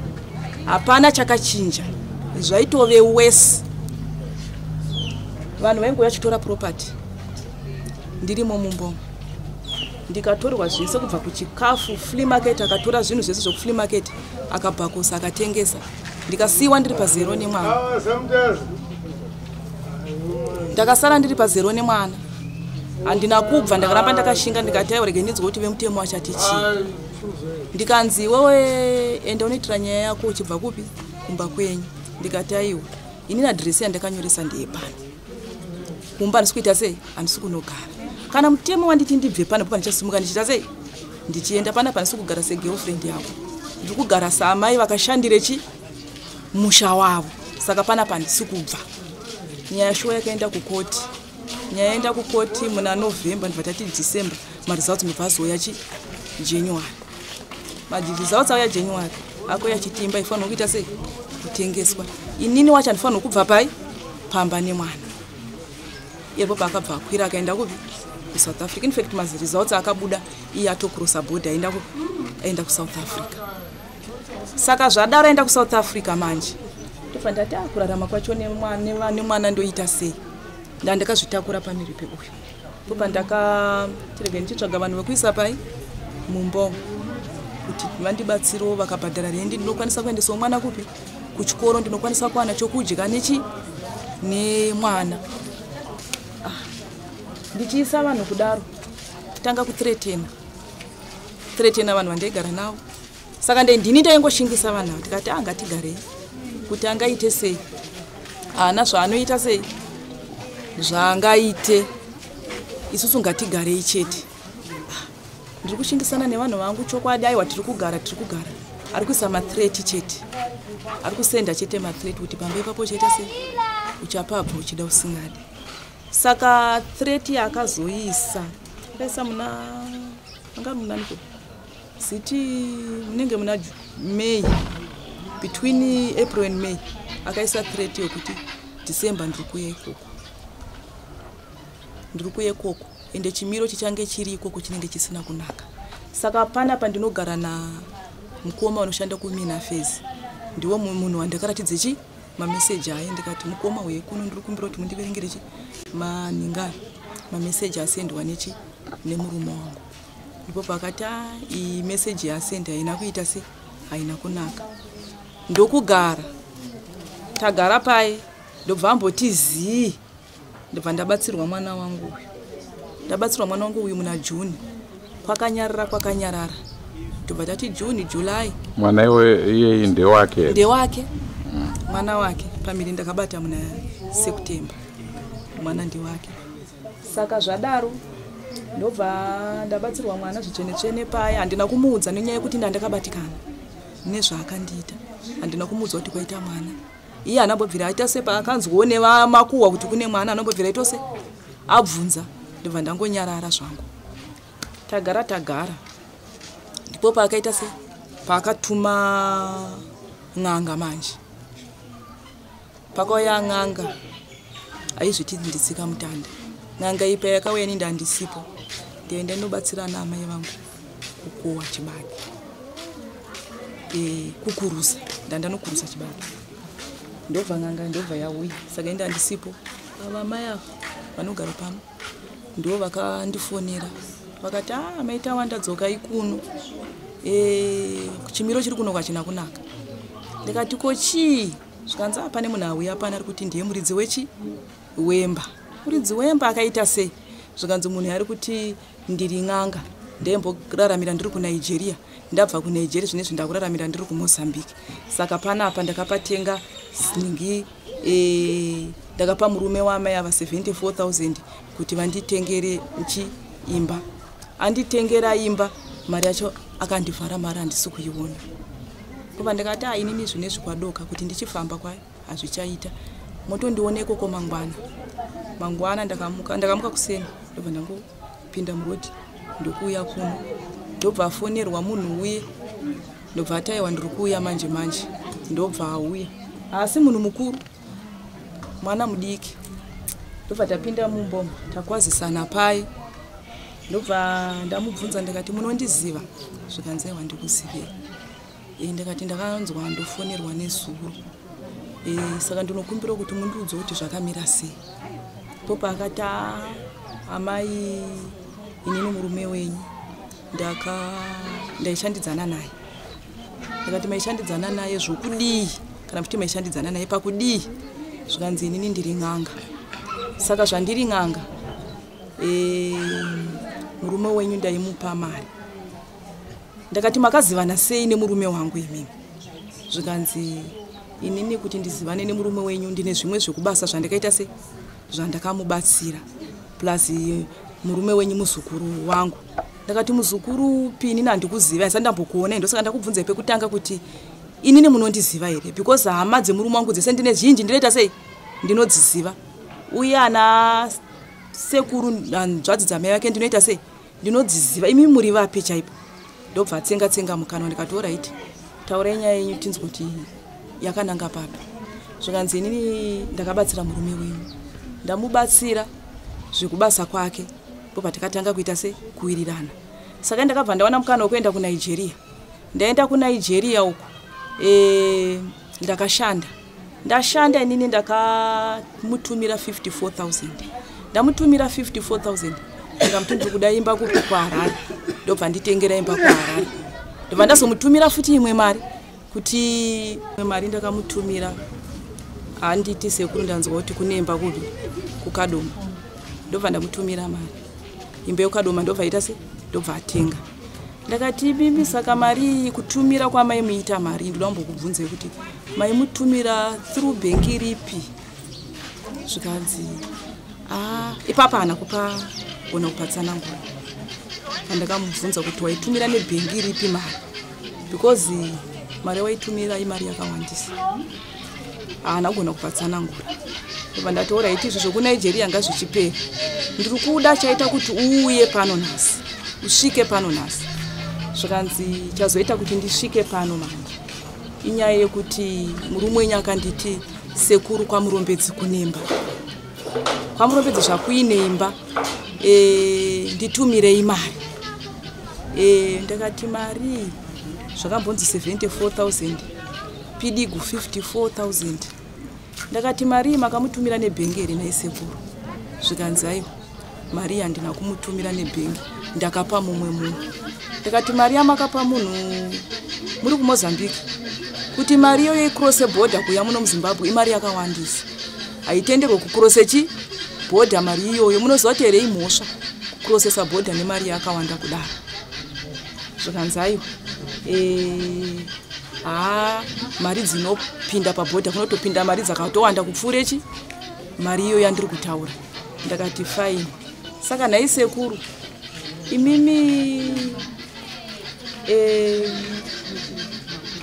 hapana chakachinja, zvaitove worse. Vanhu vaingouya chitora property. Ndirimo mumbomo, ndikatorwa zvese kubva kuchikafu, flea market. Akatora zvinhu zvese zvekuflea market, akabhakosa, akatengesa. Ndikasiyiwa ndiri pazero nemwana. Ndakasara ndiri pazero nemwana. Handina kubva, ndakaramba ndakashinga. Ndikati aiwa, rege ndinzwe kuti vemutemo achati chii. Ndikanzi iwewe enda unoitira nyaya yako uchibva kupi? Kumba kwenyu. Ndikati aiwa, inini adhiresi yandakanyoresa ndeyepano. Kumba handisi kuita sei, handisi kunogara. Kana mutemo wanditi ndibve pano, po pandichasimuka ndichiita sei, ndichienda panapa. Handisi kugara segirlfriend yako, ndiri kugara saamai vakashandire chi musha wavo. Saka panapa handisi kubva. Nyaya shuwa yakaenda kukoti. Nyaya yaenda kukoti muna November, ndibva tati December maresults, ndobva azouya chi January. Maresults auya January, akauya chiti imba ifanirwa kuita sei? Kutengeswa. Inini wacho handifanirwa kubva pai pamba nemwana. Iyepo paakabva akwira akaenda kupi? KuSouth Africa. In fact, maresults akabuda iye atocrossa border, aenda kupi? Aenda kuSouth Africa. Saka zvadaro aenda kuSouth Africa manje, ndobva ndati akurarama kwacho nemwana ndoita sei? Ndandakazvitakura pamiri peuyu. Ndopandakatirege ndichitsvaga vanhu vekuisa pai mumbo kuti vandibatsirewo, vakabhadhara rendi, ndinokwanisa kuendesawo mwana kupi? Kuchikoro. Ndinokwanisa kuwana chokudya nechi nemwana. Ndichiisa vanhu kudaro, tanga kuthreatena, threatena vanhu vandaigara navo. Saka ndini ndaingoshingisa vanhu ava. Tikati angatigarei kuti angaite sei, haana zvaanoita sei, zvaangaite. Isusu ngatigarei chete. Ndiri kushingisana nevanhu vangu chokwadi. Aiwa, tiri kugara, tiri kugara. Ari kuisa mathreat chete, ari kusenda chete mathreat kuti pamba ipapo uchaita sei, uchapabva uchida usingadi. Saka threat yaakazoisa, akaisa muna anga munaniko ziti munenge muna May, between April and May, akaisa threat yokuti December ndiri kuuya ikoko, ndiri kuuya ikoko, ende chimiro chichange chiri ikoko chinenge chisina kunaka. Saka panapa ndinogara namukoma unoshanda kuMinafezi, ndiwo munhu wandakaratidze chi mameseji aye. Ndikati, "Mukoma, uye kuno, ndiri kumbira kuti mundiverengere chi maningari mameseji asendwa nechi nemurume wangu." Ndipo pakati, "A, iyi meseji yasenda haina kuita se haina kunaka." Ndokugara, tagara paye, ndobva amboti zii, ndobva ndabatsirwa mwana wangu uyu. Ndabatsirwa mwana wangu uyu muna June. Kwakanyarara, kwakanyarara, ndobva tati June, July. Mwana iwe iyeyi ndewake here? Ndewake, mwana wake. Pamiri ndakabata muna September, mwana ndewake. Saka zvadaro, ndobva ndabatsirwa mwana zvitsvene tsvene paya. Handina kumuudza nenyaya yekuti ndandakabatikana nezvaakandiita. Handina kumuudza kuti kwaita mwana. Iye anambobvira aita sepaakanzwawo nevamakuhwa kuti kune mwana, anambobvira aita se abvunza. Ndobva ndangonyarara zvangu. Tagara, tagara, ndipo paakaita se paakatuma n'anga. Manje pakauya n'anga, aizviti nditsika mutanda. N'anga iyi payakauya, ini ndandisipo, ndienda ndinobatsirana amai vangu kukohwa chibage, kukurusa. Ndandanokurusa chibage, ndobva n'anga ndobva yauya. Saka indi handisipo. Ava mai ava vanogara pano ndo vakandifonera, vakati, "A, maita wandadzokai kuno, chimiro chiri kuno kwachina kunaka." Ndikati, "Ko chii?" Zvikanzi, "A, pane munhu auya pano ari kuti ndiye muridzi wechi wemba." Muridzi wemba akaita sei? Zvikanzi, "Munhu ari kuti ndiri n'anga, ndemboraramira ndiri kuNigeria, ndabva kuNigeria, zvinezvi ndakuraramira ndiri kuMozambique. Saka panapa ndakapatenga ningi, ndakapa murume wamai ava 74,000 kuti vanditengere chi imba. Anditengera imba, mari yacho akandivhara, mari handisi kuiona." Ndobva ndikati, "A, inini zvinezvi kwadoka, kuti ndichifamba kwayo hazvichaita, motondiona ikoko mangwana." Mangwana ndakamuka, ndakamuka kuseni, ndobva ndangopinda murodhi, ndokuuya kuno. Ndobva afonerwa munhu uye, ndobva ataiwa, "Ndiri kuuya manje manje." Ndobva auya, asi munhu mukuru, mwana mudiki. Ndobva tapinda mumbomo, takwazisana pai. Ndobva ndamubvunza, ndikati, "Munondiziva?" Zvikanzi, "Aiwa, ndikuzivei." Ndikati, "Ndakanzwa ndofonerwa nezuro, saka ndinokumbira kuti mundiudze kuti zvakamira sei." Popa akati, "Ah, amai, inini murume wenyu ndaka ndaishandidzana naye." Ndakati, "Maishandidzana naye zvokudii, kana kuti maishandidzana naye pakudii?" Zvikanzi, "Inini ndiri n'anga. Saka zvandiri n'anga, murume wenyu ndaimupa mari." Ndakati, "Makazivana sei nemurume wangu imimi?" Zvikanzi, "Inini kuti ndizivane nemurume wenyu, ndine zvimwe zvekubasa zvandakaita se zvandakamubatsira, plus murume wenyu muzukuru wangu." Ndakati, "Muzukuru upi? Inini handikuziva, handisati ndambokuonai. Ndosaka ndakubvunzai pekutanga kuti inini munondiziva here, because hama dzemurume wangu dzese ndine zhinji, ndinoita sei, ndinodziziva, uye ana sekuru, hanzvadzi dzamai vake, ndinoita sei, ndinodziziva. Imi muri vapi chaipo?" Ndobva atsenga tsenga mukanwa. Ndikati, "Alright, taurai nyaya yenyu tinzwe kuti yakananga papi." Zvikanzi, "Inini ndakabatsira murume wenyu, ndamubatsira zvekubasa kwake, ndobva takatanga kuita se kuwirirana. Saka ndakabva ndawana mukana wekuenda kuNigeria. Ndaenda kuNigeria uku, ndakashanda, ndashanda inini ndakamutumira 54,000. Ndamutumira 54,000, ndikamuti ndiri kuda imba kupi? KuHarare. Ndobva nditengera imba kuHarare. Ndobva ndazomutumira futi imwe mari, kuti imwe mari ndakamutumira, handiti sekuru, ndanzwa kuti kune imba kupi? KuKadoma. Ndobva ndamutumira mari, imba yekuKadoma. Ndobva ita se ndobva atenga. Ndakati, "Mimi, saka mari iyi kutumira kwamaimuita mari, ndoda kumbokubvunzei kuti maimutumira through bhengi ripi?" Zvikanzi, "A." Ipapo haana kupa. Kugona kupatsanangura. Pandakamubvunza kuti waitumira nebhengi ripi mari, because mari waitumira imari yakawandisa, haana kugona kupatsanangura. Ndobva ndati alright, izvo zvekuNigeria ngazvichipera, ndiri kuda chaita kuti uuye pano nhasi, usvike pano nhasi. Zvikanzi chazoita kuti ndisvike pano manje inyaya yekuti murume wenyu akanditi, "Sekuru, kwaMurombedzi kunemba, kwaMurombedzi zvakuine imba, nditumirei mari." Ndakati mari zvakambonzi 74,000, pidigu 54,000. Ndakati mari makamutumira nebhengi here nhai sekuru? Zvikanzi aiwa, mari handina kumutumira nebhengi, ndakapa mumwe munhu. Ndakati mari yamakapa munhu muri kuMozambique, kuti mari iyoyo icrosse border kuuya muno muZimbabwe imari yakawandisa, haitenderwe kucrosse chi border mari iyoyo. Munoziva kuti here imhosva kucrossesa border nemari yakawanda kudaro? Zvikanzi aiwa, haa, mari dzinopinda pabhodha kunotopinda mari dzakatowanda kupfuure chi mari iyo yandiri kutaura. Ndakati fine, saka nhai sekuru, imimi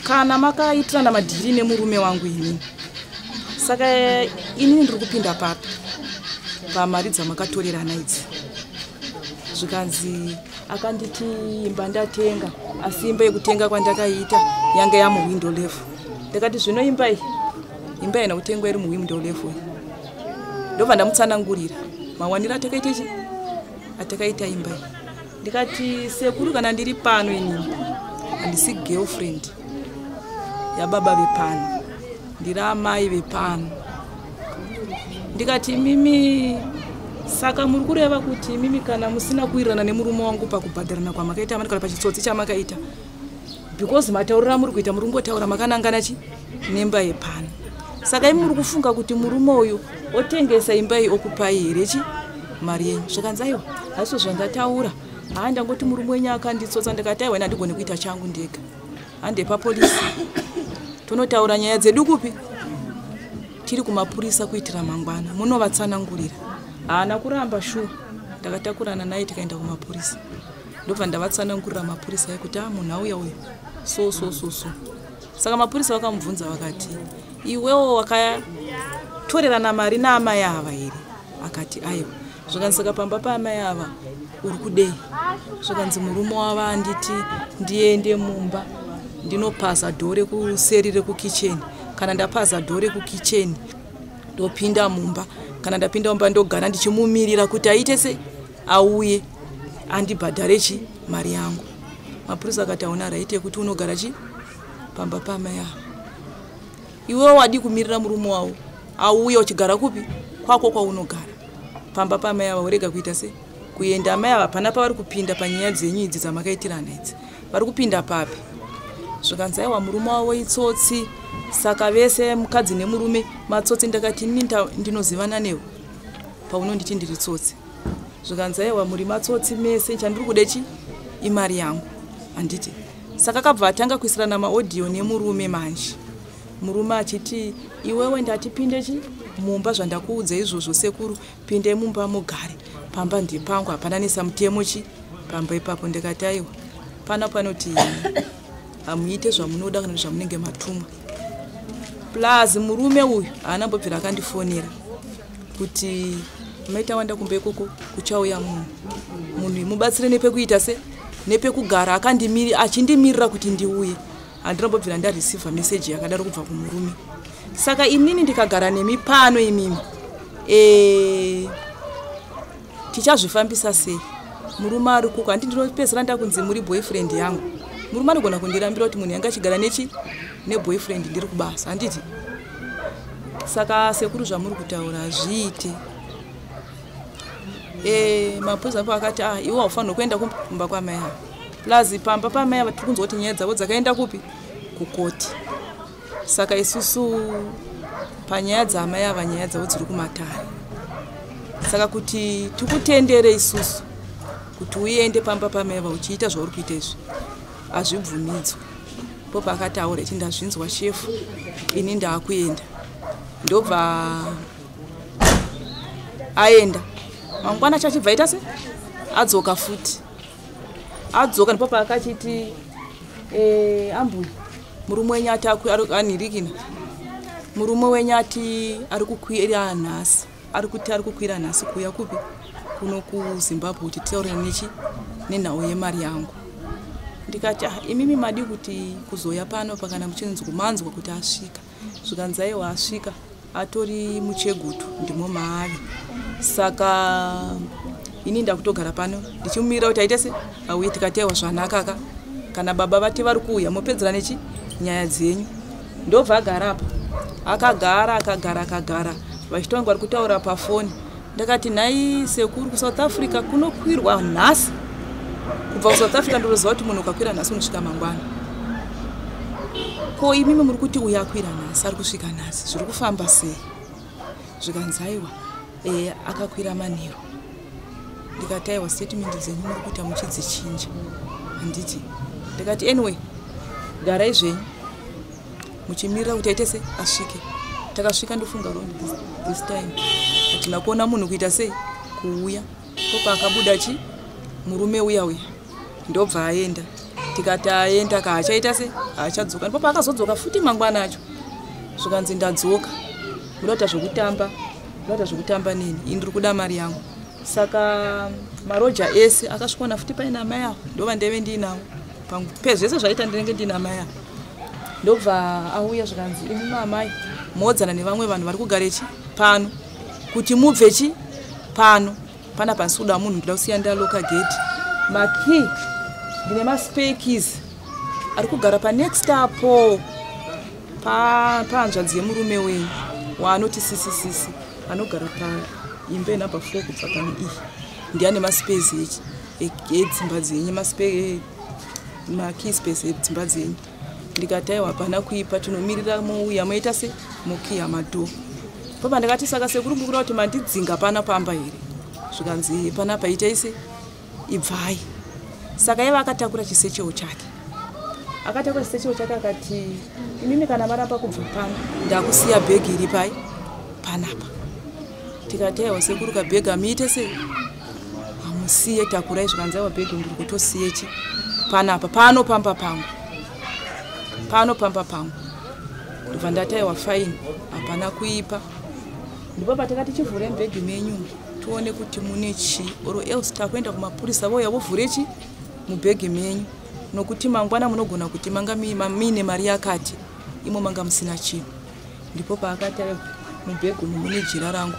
kana makaitirana madhiri nemurume wangu inini, saka inini ndiri kupinda papi pamari dzamakatorerana idzi? Zvikanzi akanditi imba ndatenga, asi imba yekutenga kwandakaita yanga yamuwindow level. Ndakati zvino imba iyi, imba haina kutengwa iri muwindow level. Ndobva ndamutsanangurira mawaniro atakaita chi atakaita imba iyi. Ndikati sekuru, kana ndiri pano inini handisi girlfriend yababa vepano, ndiri amai vepano. Ndikati imimi saka muri kureva kuti imimi kana musina kuwirirana nemurume wangu pakubhadharana kwamakaita kana pachitsotsi chamakaita, because matauriro amuri kuita muri kungotaura makanangana chi nemba yepano, saka imi muri kufunga kuti murume uyu otengesa imba iyi okupai here chi mari yenyu? Zvakanzi aiwa, hasiwo zvandataura, haa, ndangoti murume wenyu akanditsotsa. Ndakati aiwa, ini handigoni kuita changu ndega, hande papolisi tonotaura nyaya dzedu. Kupi? Tiri kumapurisa kuitira mangwana munovatsanangurira. Haana kuramba shuwa, ndakatakurana naye tikaenda kumapurisa. Ndobva ndavatsanangurira mapurisa ekuti a munhu auya uyu so so so so. Saka mapurisa vakamubvunza vakati, "Iwewo wakatorerana mari naamai ava here?" Akati aiwa. Zvakanzi saka pamba paamai ava uri kudei? Zvakanzi murume wava anditi ndiende mumba ndinopaza door rekuseri rekukicheni, kana ndapaza door rekukicheni ndopinda mumba, kana ndapinda mumba ndogara ndichimumirira kuti aite sei, auye andibhadhare chi mari yangu. Mapurisa akati hauna right yekuti unogara chi pamba paamai ava, iwewo wadi kumirira murume wavo auye uchigara kupi kwako kwaunogara pamba paamai ava, urega kuita sei kuenda. Amai ava hapana pavari kupinda panyaya dzenyu idzi dzamakaitirana idzi, vari kupinda papi? Zvikanzi aiwa, murume wavo itsotsi, saka vese mukadzi nemurume matsotsi. Ndakati ini ndinozivana newe paunonditi ndiri tsotsi. Zvikanzi aiwa, muri matsotsi mese, chandiri kude chi imari yangu, handiti? Saka akabva atanga kuisirana maaudio nemurume manje, murume achiti iwewe ndatipinde chi mumba zvandakuudza izvozvo, sekuru, pinde mumba mugare pamba, ndepangu, hapana nesamutemo chi pamba ipapo. Ndikati aiwa, pana panoti hamuite zvamunoda kana zvamunenge matumwa. Plus murume uyu haana mbobvira akandifonera kuti maita wanda kumba ikoko kuchauya munhu, munhu mubatsire nepekuita se nepekugara, achindimirira kuti ndiuye. Handinombobvira ndareceiva meseji yakadaro kubva kumurume. Saka inini ndikagara nemi pano imimi, tichazvifambisa sei? Murume ari kuko, handi ndinopedzisira ndakunzi muri boyfriend yangu. Murume anogona kundirambira kuti munhu yanga achigara nechi neboyfriend, ndiri kubasa, handiti? Saka sekuru, zvamuri kutaura hazviite. Mapurisa apo akati ah, iwe haufanirwi kuenda kumba kwamai ava, plus pamba pamai ava tiri kunzwa kuti nyaya dzavo dzakaenda kupi, kukoti. Saka isusu panyaya dzaamai ava, nyaya dzavo dziri kumatare, saka kuti tikutendere isusu kuti uende pamba pamai ava uchiita zvauri kuita izvi hazvibvumidzwe. Po paakataura ichi, ndazvinzwa shefu, ini ndaakuenda. Ndobva aenda, mangwana chachibva ita se Adzoka futi, adzoka ndipo paakachiti ambuya, murume wenyu ati anhirikina, murume wenyu ati ari kukwira nhasi, ari kuti ari kukwira nhasi kuuya kupi, kuno kuZimbabwe, kuti titaurire nechi nenhau yemari yangu. Ndikati, ah, imimi madi kuti kuzoya pano pakana muchinzwa manzwa kuti asvika? Zvikanzi, aiwa, asvika, atori muChegutu, ndimo maari. Saka ini ndakutogara pano ndichimumirira kuti aite se auye. Tikati, aiwa, zvanakaka, kana baba vati vari kuuya, mopedzera nechi nyaya dzenyu. Ndobva agara apa, akagara, akagara, akagara, vachitonga vari kutaura pafoni. Ndakati, nhai sekuru, kuSouth Africa kunokwirwa nhasi kubva kuSouth Africa, ndinoziva kuti munhu ukakwira nhasi unosvika mangwana. Ko imimi muri kuti uyo akwira nhasi, ari kusvika nhasi, zviri kufamba sei? Zvikanzi, aiwa, akakwira manheru. Ndikati, aiwa, statement dzenyu muri kuita muchidzichinja, handiti? Ndikati, anyway, garai zvenyu muchimirira kuti aite se asvike. Takasvika, ndofunga around this time, hatina kuona munhu kuita sei kuuya. Popaakabuda chi murume uya uya, ndobva aenda. Tikati aenda kaachaita se haachadzoka. Ndipo paakazodzoka futi mangwana acho, zvikanzi, ndadzoka, muda kuita zvekutamba, muda kuita zvekutamba neni, ini ndiri kuda mari yangu. Saka maroja ese akasvikona futi paina amai avo, ndova ndaive ndiinavo pezvese zvaita, ndinenge ndiina amai avo. Ndobva auya, zvikanzi, imi maamai modzana nevamwe vanhu vari kugara chi pano kuti mubve chi pano pana pansi kuda munhu, ndoda kusiya ndaloka gate, makey ndine maspare keys ari kugara panext apo pahanzvadzi yemurume wenyu waanoti sisi, sisi anogara paimba yenumber 4 kubva pane iyi, ndiane maspares edzimba dzenyu, maspare makey space edzimba dzenyu. Ndikati, aiwa, hapana kuipa, tinomirira mouya moita se mokiya madoor. Popa ndakati, saka sekuru, muri kuda kuti mandidzinga pana pamba here? Zvikanzi, panapa itai se ibvai. Saka iva akatakura chisecheo chake, akatakura chisecheo chake, akati, imimi kana maramba kubva pano, ndakusiya bhegi iri pai panapa. Tikati, aiwa sekuru, kabhegi amuite sei, hamusiye, takurai. Zvikanzi, aiwa, bhegi ndiri kutosiye chi panapa, pano pamba pangu, pano pamba pangu. Ndobva ndati, aiwa, fine, hapana kuipa. Ndipo patakati, chivhure mubhegi menyu tione kuti mune chii, or else takuenda kumapurisa, vouya vovhure chi mubhegi menyu, nokuti mangwana munogona kuti manga muine mari yakati, imo manga musina chinhu. Ndipo paakati, aiwa, mubhegi umu mune jira rangu.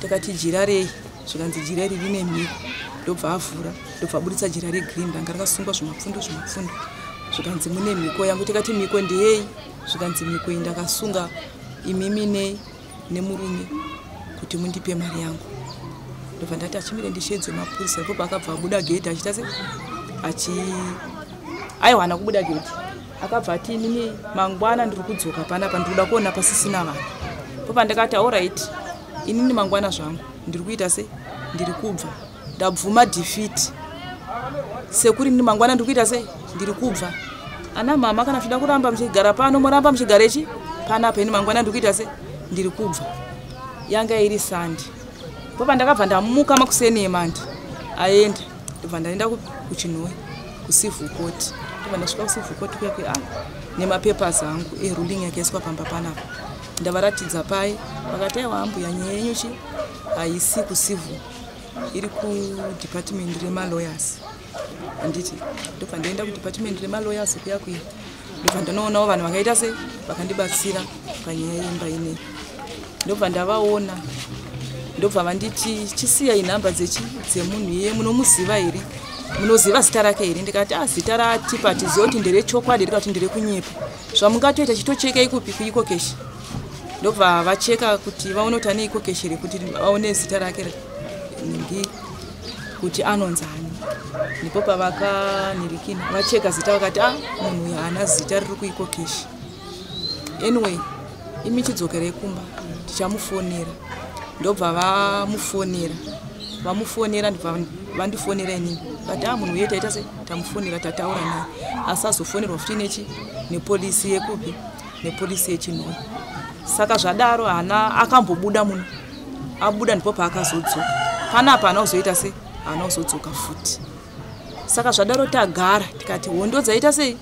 Takati, jira rei? Zvikanzi, jira iri rine mhiko. Ndobva avhura, ndobva abuditsa jira regreen ranga rakasungwa zvimapfundo zvimapfundo. Zvikanzi, mune mhiko yangu. Tikati, mhiko ndeyei? Zvikanzi, mhiko iyi ndakasunga imimi nei nemurume kuti mundipe mari yangu. Ndobva ndati, achimire ndishedze mapurisa. Ndipo paakabva abuda gate achiita se achi aiwa, haana kubuda gate, akabva ati, inini mangwana ndiri kudzoka panapa, ndiri kuda kuona pasisina vanhu. Popa ndakati, alright, inini mangwana zvangu ndiri kuita se ndiri kubva, ndabvuma defeat sekuri, inini mangwana ndiri kuita sei, ndiri kubva. Ana mama, kana muchida kuramba muchigara pano, moramba muchigara ichi panapa, ini mangwana ndiri kuita se ndiri kubva. Yanga iri Sunday. Popa ndakabva ndamuka makuseni eMonday, aenda, ndobva ndaenda kuChinhoyi kucivil court. Ndobva ndasvika kucivil court kuya kuya, ah, nemapapers angu eruling yakaiswa pamba panapa. Ndavaratidza pai, vakati, aiwa ambuya, nyaya yenyu chi haisi kucivil, iri kudepartment remalawyers, handiti? Ndobva ndaenda kudepartment remalawyers kuya kuya, ndobva ndanoonawo vanhu vakaita sei, vakandibatsira panyaya yemba inei. Ndobva ndavaona, ndobva vanditi, chisiyai nhamba dzechi dzemunhu iye, munomuziva here, munoziva zita rake here? Ndikati, a, zita ratipa tiziva kuti nderechokwadi here kuti nderekunyepa, zvamungatoita chitochekei kupi, kuEcoCash. Ndobva vacheka kuti vaone kuti ane EcoCash here, kuti vaone zita rake ningi kuti anonzani. Ndipo pavakanhirikina, vacheka zita, vakati, a, munhu uyu haana zita riri kuEcoCash. Anyway, imi chidzokerei kumba, tichamufonera. Ndobva vamufonera, vamufonera, ndobva vandifonera inini, vati, a, munhu uye taita sei, tamufonera, tataura naye, asi azofonerwa futi nechi nepolisi yekupi, nepolisi yeChinhoyi. Saka zvadaro, hana akambobuda muno, abuda ndipo paakazodzoka panapa, haana kuzoita sei. Haana kuzodzoka futi. Saka zvadaro tagara tikati hondo dzaita sei,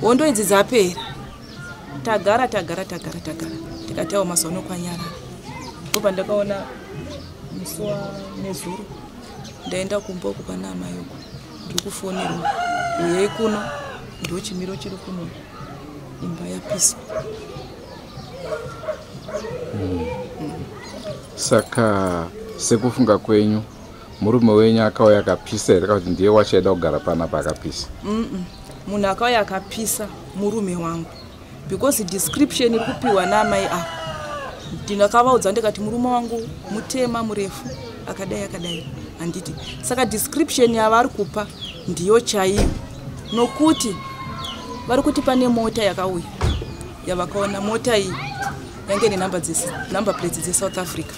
hondo idzi dzapera. Tagara tagara tagara tagara tikati awo mazuva ano kwanyarara. Ndobva ndakaona musi wanezuro ndaenda kumba uku kwana amai uku, ndiri kufonerwa, uyai kuno, ndo chimiro chiri kuno, imba yapiswa. Saka sekufunga kwenyu, murume wenyu akauya akapisa here, kana kuti ndiye wachaida kugara panapa akapisa? Munhu akauya akapisa murume wangu, because description iri kupiwa naamai ava, ndakavaudza ndikati murume wangu mutema, murefu, akadai akadai, handiti? Saka description yavari kupa ndiyo chaiyo, nokuti vari kuti pane mota yakauya yavakaona. Mota iyi yange ine number plates dzeSouth Africa,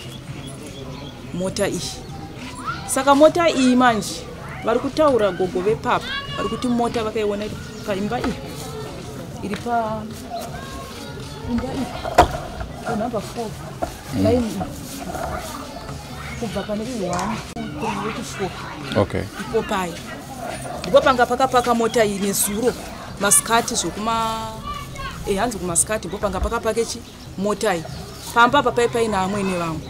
mota iyi. Saka mota iyi manje vari kutaura gogo vepapa, vari kuti mota vakaiona iri paimba iyi, iri pa imba iyi panumber 4 line iyi, kubva pane iyi 1 2 3 yeti 4. Ipo paya ndipo panga pakapaka mota iyi nezuro masikati, zvokuma hanzi kumasikati, ndipo panga pakapake chi mota iyi pamba apa. Pai paina amwene vangu,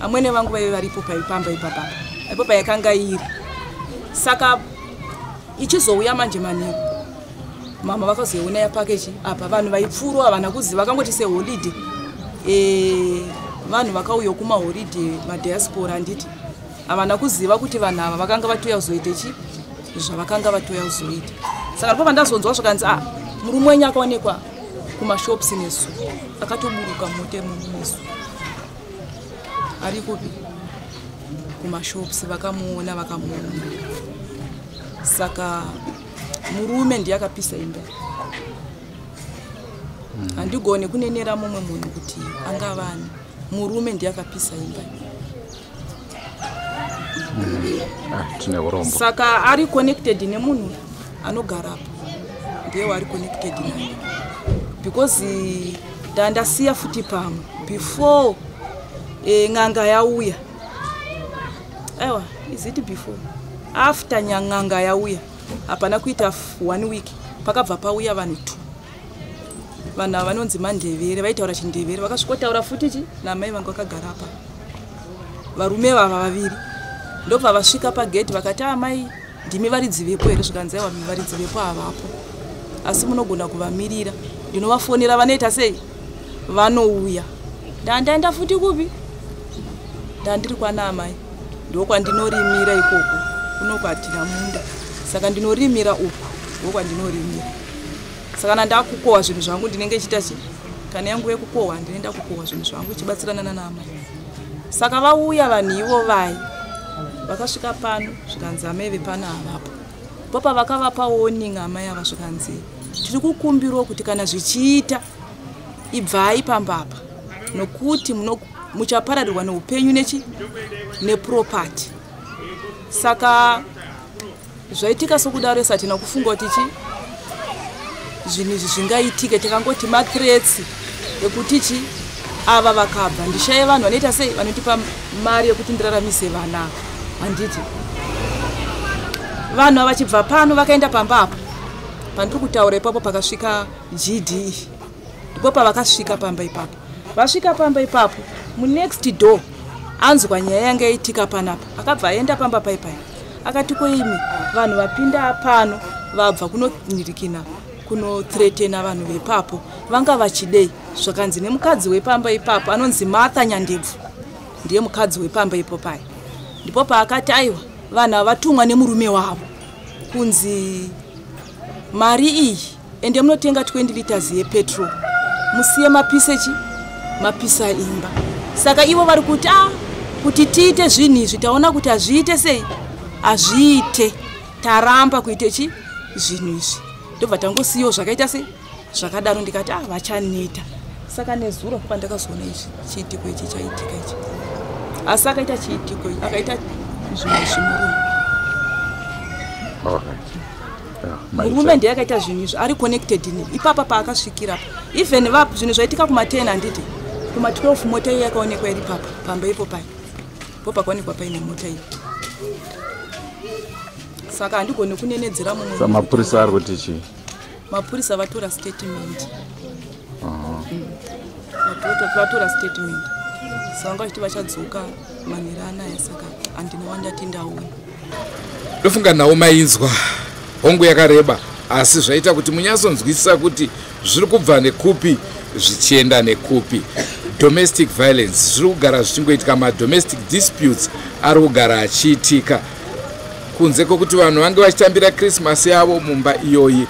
amwene vangu vaive varipo paipamba ipapapa, ipo payakanga iri. Saka ichizouya manje manheru, mama vakazoiona yapakechi apa. Vanhu vaipfuura havana kuziva, vakangoti seholiday, vanhu vakauya kumaholiday, madiaspora, handiti? Havana kuziva kuti vanhu ava vakanga vatouya kuzoita chi zvavakanga vatouya kuzoita. Saka ndipo pandazonzwa zvakanzi, a murume wenyu akaonekwa kumashops nesu, akatoburuka mota imomo nesu, ari kupi, kumashops, vakamuona, vakamuona. Saka murume ndiye akapisa imba. Handigoni kunenera mumwe munhu kuti angavani, murume ndiye akapisa imba. Ah, tine urombo. Saka ari connected nemunhu anogarapo, ndiye waari connected naye, because ndandasiya futi pamwe before n'anga yauya. Aiwa, is it before, after n'anga yauya? Hapana kuita one week, pakabva pauya vanhu two. Vanhu ava vanonzi Mandevere, vaitaura Chindevere. Vakasvikotaura futi chi namai vangu vakagara apa. Varume vava vaviri ndobva vasvika pageti, vakati, "Amai, ndimi varidzi vepo here?" Zvikanzi, "Aiwa, varidzi vepo havapo, asi munogona kuvamirira, ndinovafonera, vanoita sei, vanouya." Ndandaenda futi kupi? Ndandiri kwana amai, ndokwandinorimira ikoko. Kuno kwatina munda, saka ndinorimira uku, ndokwandinorimira. Saka kana ndakukohwa zvinhu zvangu, ndinenge chiita chi kana yangu yekukohwa, ndinoenda kukohwa zvinhu zvangu ichibatsirana naamai. Saka vauya vanhu ivo vai, vakasvika pano, zvikanzi amai vepano havapo. Popa vakavapa warning amai ava, zvikanzi, "Tiri kukumbirawo kuti kana zvichiita ibvai pambapa, nokuti muchapararirwa neupenyu nechi neproperty." Saka zvaitika sokudaro, hatina kufunga kuti chi zvinhu izvi zvingaitike. Tikangoti mathreats ekuti chi ava vakabva, ndishaye vanhu vanoita sei, vanotipa mari yekuti ndiraраmise vana ava, handiti? Vanhu ava vachibva pano vakaenda pamba apa pandiri kutaura ipapo, pakasvika GD, ndipo pavakasvika pamba ipapo. Vasvika pamba ipapo, munext door anzwa nyaya yanga yaitika panapa, akabva aenda pamba paipai, akati, "Koimi vanhu vapinda pano vabva kunonirikina kunothreatena vanhu vepapo, vanga vachidei?" Zvakanzi nemukadzi wepamba ipapo anonzi Martha Nyandebvu, ndiye mukadzi wepamba ipo pai. Ndipo paakati, "Aiwa, vanhu ava vatumwa nemurume wavo kunzi mari iyi ende munotenga 20 liters yepetrol, musiye mapise chi mapisa imba." Saka ivo vari kuti, a kuti tiite zvinhu izvi, taona kuti hazviite sei, hazviite, taramba kuite chi zvinhu izvi, ndobva tangosiyiwo zvakaita sei, zvakadaro. Ndikati, "A, vachaneta." Saka nezuro pandakazoona izvi, chiitiko ichi chaitika ichi, asi akaita chiitiko, akaita zvinhu izvi murume. Alright. Yeah, maita. Murume ndiye akaita zvinhu izvi, ari connected ne ipapa paakasvikira. Even zvinhu zvaitika kuma10, handiti? Kuma12 mota iyo yakaonekwa iri papa pamba ipo pai. Po pakawanikwa paine mota iyi. Saka handigoni kunenedzera mumwe. Sa mapurisa ari kuti chii? Mapurisa vatora statement. Vatora statement. Saka vanga vachiti vachadzoka manheru anaya, saka handina wandati ndaona. Ndofunga nhau mainzwa, hongu yakareba, asi zvaita kuti munyatsonzwisisa kuti zviri kubva nekupi zvichienda nekupi. Domestic violence zviri kugara zvichingoitika, madomestic disputes ari kugara achiitika, kunze kwokuti vanhu vange vachitambira Christmas yavo mumba iyoyi,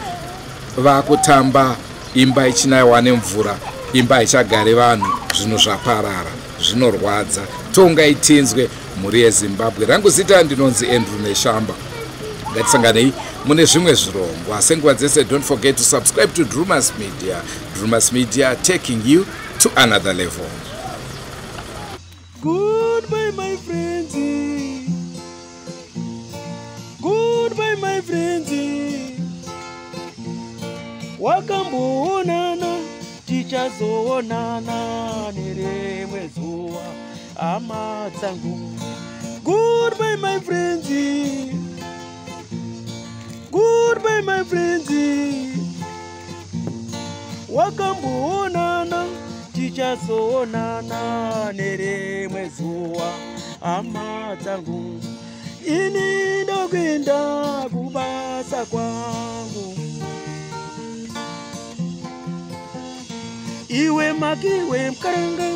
vakutamba imba ichinayiwa nemvura, imba haichagare vanhu, zvinhu zvaparara, zvinorwadza. Tongai tinzwe, mhuri yeZimbabwe. Rangu zita ndinonzi Andrew Neshamba. Ngatisanganei mune zvimwe zvirongwa senguva dzese. Don't forget to subscribe to Drumas Media. Drumas Media, taking you to another level. Goodbye, my friends. Goodbye, my friends. Wakamboonana, tichazoonana nerimwe zuva, hama dzangu. Goodbye, my friends. Goodbye, my friends. Wakamboonana, tichazoonana nerimwe zuva, hama dzangu. Ini ndokuenda kubasa kwangu. Iwe makiwe mukaranga.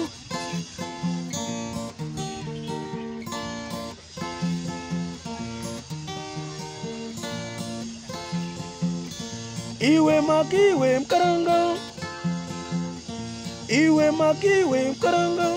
Iwe makiwe mukaranga. Iwe makiwe mukaranga.